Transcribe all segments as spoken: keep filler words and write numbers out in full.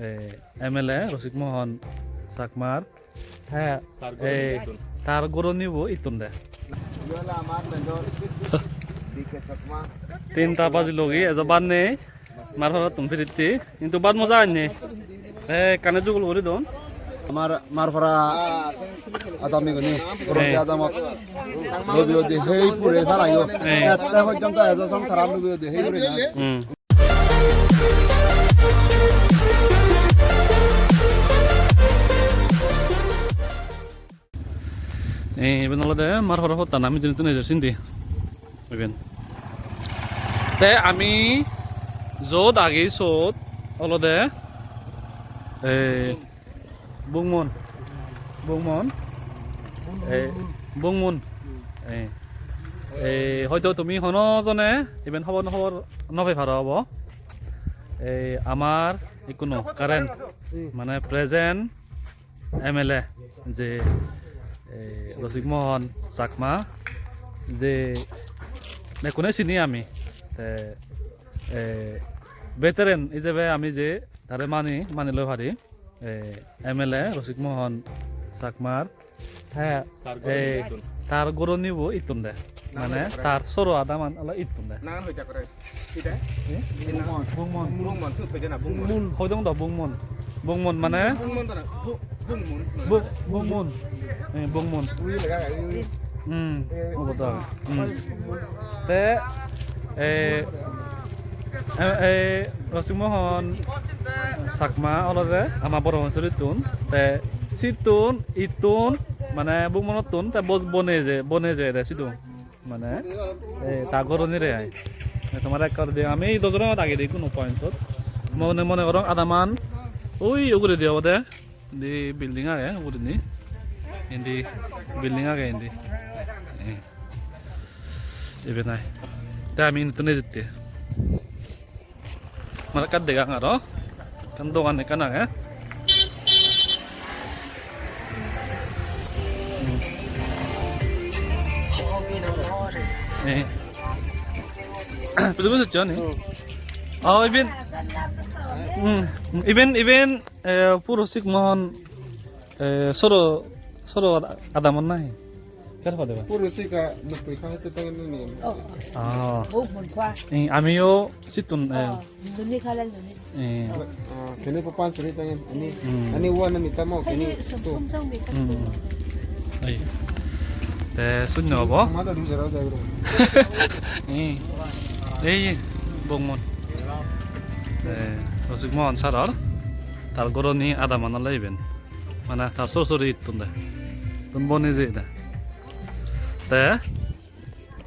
Eh, M L A Rosik Mohan Chakmar, he, eh, tar goronibo ittun de. Tinta baji logi, ejo bhat nei, Marparattun piritti, hintu bhat moja anne. Eh, ekkane jugul guri don. Amar Marpara adamigune, eh, adamot lobi odi hei pure parayo. Eh. Ette porjonto ejo son tara lobi odi hei pure na. Hmm. Eh, iben olode Marpara pottan ami jinittun ejer sindi. Iben. Te ami jot agi sot olode, eh, Bungmon. Bungmon. Eh, Bungmon. Eh, eh, hoito tumi hono jone iben hobor, hobor no pei paro obo. Eh, amar ikkuno current, mane present M L A je, eh, Rosik Mohan Chakma, je bekkune sini ami. Te, eh, veteran ijebe ami je tare mani, mani loi pari, eh, M L A Rosik Mohan Chakmar, te, tar goroni, eh, ittun. Tar goronibo ittun de. Mane tar soro adaman ole ittun de. Nangan hoi takore. Sida? Eh? Bungmon. Bungmon. Bungmon, sut hoide na, Bungmon. Hoi dong do, Bungmon. Bungmon mane? Bungmon to na, Bu-, Bungmon. Bu-, Bungmon. Eh, Bungmon. Ui lega gai, ui. Hmm, eh, obo to. Hmm. Te, eh, eh, eh, Rosik Mohan Chakma olode ama Boro Pansurittun. Te sittun, ittun, mane Bungmonottun, te bo-, bone je, bone je de sidu. Mane, eh, ta goronire ai. Eh, tomare ekkore degong. Ami ei dojorongot agede ikko no point-ot. Mone, mone gorong adaman ui uguredi obode. Indi building age uguredi. Indi building age indi. Eh. Iben ai. Te ami indi tun ejette. Mane ekkan degang aro. Ekkan dogan ekkan age. Eh. Betul betul, Johnny. Oh, iben. Hmm, iben, iben, eh, puro Rosik Mohan, eh, soro, soro ad-, adamon nahi? Kar pade ba? Puro Rosik a nukui kha hete tangen ni. Oh. Ah. Oh, mon kwa. Eh, amiyo sittun, eh. Oh, duni khala duni. Eh. Ah, kene pa pansuri tangen ani. Hmm. Ani wa na mitamo kene. Hai, sum, tu. Sum, sum, mitamo. Hmm. Ai. Te sunyo obo. Ma da du jero jai ro. Eh. Ei, Bungmon. Eh, Rosik Mohan saror. Tar goroni adaman ole iben. Mane tar sor sori ittun de. Tun boni je de. Te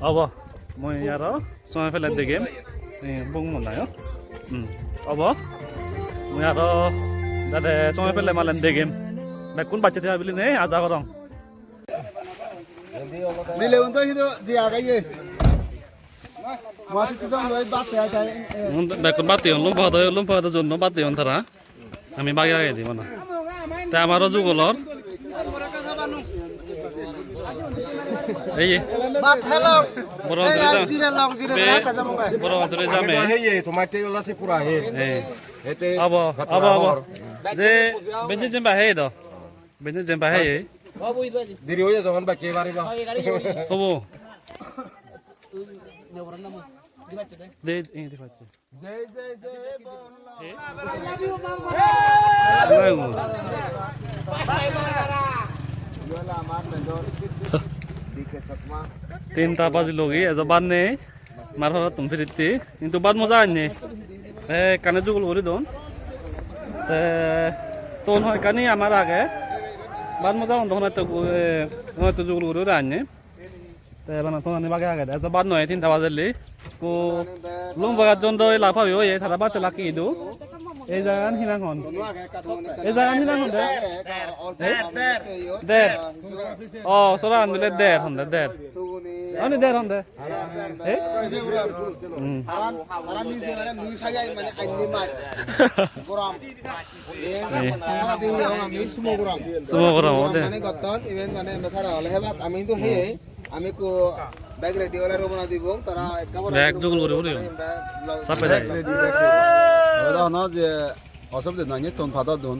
obo, mui aro somoi pele degem. Eh, Bungmon nayo. Hmm. Obo. Mui aro jade somoi pele malen degem. Bekkun bacche theba biline aja gorong. Mile unto hido ji ageye. Masi tu jong loi batte ai tai. Bekkun batte on, lum pagado, lum pagado jonno batte on tara. Ami bagi bagi di mana. Te amaro jugolor. Ei. Bat hello. Boro ei, jure jam. Jire long, jire be long, kaja mongai. Boro jure jam, eh. He ye, tomar te yola se pura he. Eh. Ete abo, abo, abo. Je, benje jemba he do. Benje jemba he. Diri oye johan ba ke bari ba. Hobo. De, eh, de faccio. Tinta baji logi, ejo bhat nei. Marparattun piritti. Hintu bhat moja anne. Te ekkani jugul guri don. Te ton hoi ekkani amar age. Bhat moja hon don, hon etto gu-, eh, hon etto jugul guri guri anne. Te bana tonani bage agede. Ejo bhat noi, tinta bajelli. Ko lum bagat jon doi la pabi oye, tara bhat laki idu. Ei jagan hi nang hon? Ei jagan hi nang hon de? Der, der. Der. Oh, sora an bile der hon de, der. Ani der hon de. Eh? Hmm. Sumo gorom ode. Mane gotton, iben mane mesara ole hebak, ami hintu heye, ami ekku bag ready ole robona dibong, tara ekka bor bag jugul guri guri. Sape jai. Ready bag ready. Aro hono je Osubide noi, ton padot don.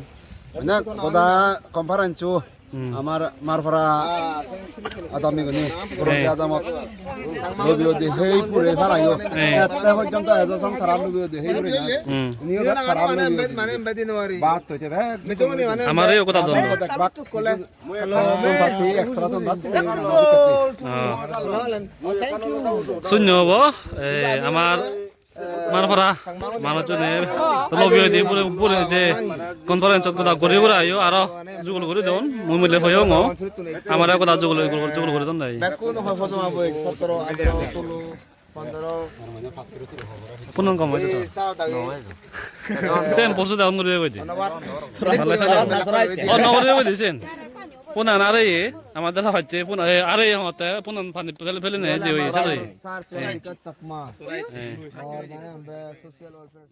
Mane goda conference-o Hmm. amar Marpara adamigune, Hey. Adamot lobi odi hei pure parayo. Hey. Ette porjonto ejo song tara lobi odi hei pure na. Hmm. Niyo tara lobi odi. Bat hoite bek. Amare o goda don. Bak. Ton patti extra ton bat. Ah. Sunyo obo, eh, amar Marpara manuchune lobi odi pure, pure je conference-ot goda guri guri ayo, aro jugul guri don, mui mile hoyongo, amare goda jugul, jugul guri don dai. Bekkun ho-, hojoma boi, sotoro, atharo, solo, pondro. Punan kom hoide to. Sen posu da on guri hoide. Sale sale. Oh, no guri hoide sen. Punan are ye, amar dela hocche, punan, eh, are ye hotte, punan pani pele, pele ne je hoye, sale. Sar, sar, Chakma. Eh. Aur mane amra social welfare